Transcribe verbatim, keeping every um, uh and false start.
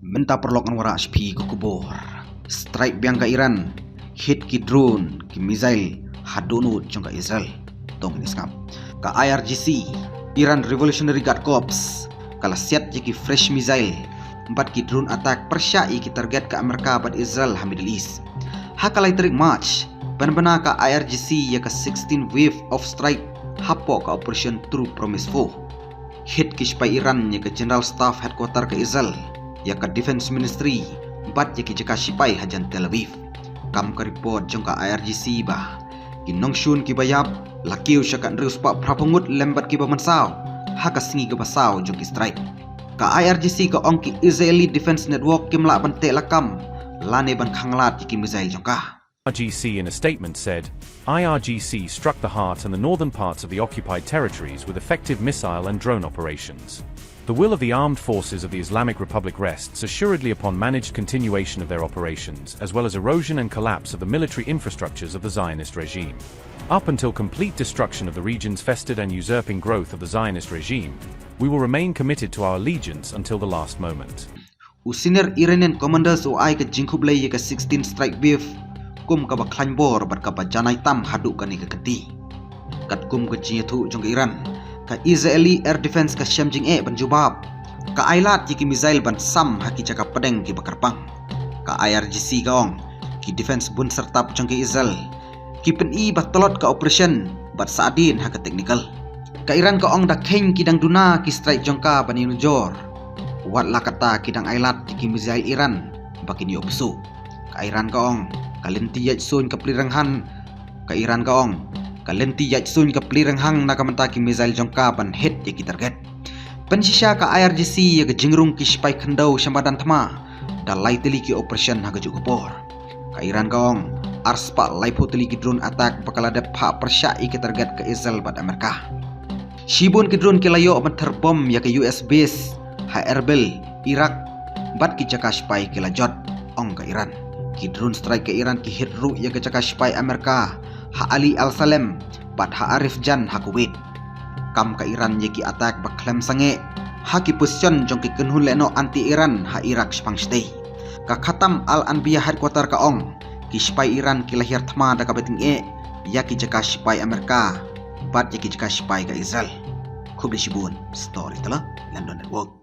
Mynta paralok ngan wanrah sha phi ka khubor. Strike biang ka Iran, hit ki drone, ki missile haduh nud jong ka Israel. To ngin ïa sngap. Ka I R G C, Iran Revolutionary Guard Corps, ka la siat ïa ki fresh missile bad ki drone attack pyrshah ïa ki target ka Amerika bad Israel ha Middle East. Ha ka lai tarik March, pynbna ka I R G C ïa ka sixteen wave of strike hapoh ka Operation True Promise four. Hit ki shipai Iran ïa ka General Staff Headquarter ka Israel, ïa ka Defense Ministry bad ïa ki jaka shipai hajan Tel Aviv. Kam ka report jong ka I R G C ba ki nongshun kiba ïap la kiew sha ka hynriew spah phra phew ngut lem bad kiba mynsaw ha ka sngi kaba saw jong ki strike. Ka I R G C ka ong ki Israeli Defense Network kim lah ban teh lakam lane ban khanglad ïa ki missile jong ka. I R G C in a statement said, I R G C struck the heart and the northern parts of the occupied territories with effective missile and drone operations. The will of the armed forces of the Islamic Republic rests assuredly upon managed continuation of their operations, as well as erosion and collapse of the military infrastructures of the Zionist regime. Up until complete destruction of the region's festered and usurping growth of the Zionist regime, we will remain committed to our allegiance until the last moment. U senior Iranian commanders u ai ka jingkhublei ïa ka sixteen strike wave kum kaba khlaiñ bor bad kaba janai tam haduh kane ka kynti. Katkum ka jingïathuh jong ka Iran, ka Israeli air defense ka shem jingeh ban jubab. Ka ai lad ïa ki missile ban sam ha ki jaka pdeng kiba kyrpang. Ka I R G C ka ong, ki defense bun syrtap jong ka Israel ki pyni ba tlot ka operation bad sa hadien ha ka technical. Ka Iran ka ong da kheiñ ki dang duna ki strike jong ka ban ïanujor. Wat la katta ki dang ai lad ïa ki missile Iran ba kin ïoh pyrshah. Ka Iran ka ong, ka lynti ïaid suiñ ka plie rynghang. Ka Iran ka ong, ka lynti ïaid suiñ ka plie rynghang na ka bynta ki missile jong ka ban hit ïa ki target. Pynshisha ka I R G C ïa ka jingrung ki shipai khyndew sha madan thma da lai tylli ki operation ha kajuh ka por. Ka Iran ka ong, ar spah laiphew tylli ki drone attack ba ka la dep phah pyrshah ïa ki target ka Israel bad Amerika. Shibun ki drone ki la ïoh ban ther bom ïa ka U S base ha Erbil, Iraq, bad ki jaka shipai ki la jot, ong ka Iran. Ki drone strike ka Iran ki hit ruh ïa ka jaka shipai Amerika ha Ali Al Salem bad ha Arif Jan ha Kuwait. Kam ka Iran ïa ki attack ba khlem sangeh ha ki position jong ki kynhun lehnoh anti Iran ha Iraq shaphang shatei. Ka Khatam Al Anbiya Headquarter ka ong, ki shipai Iran ki la hiar thma da kaba tyngeh ïa ki jaka shipai Amerika bad ïa ki jaka shipai ka Israel. Khublei shibun. Storyteller, London Network.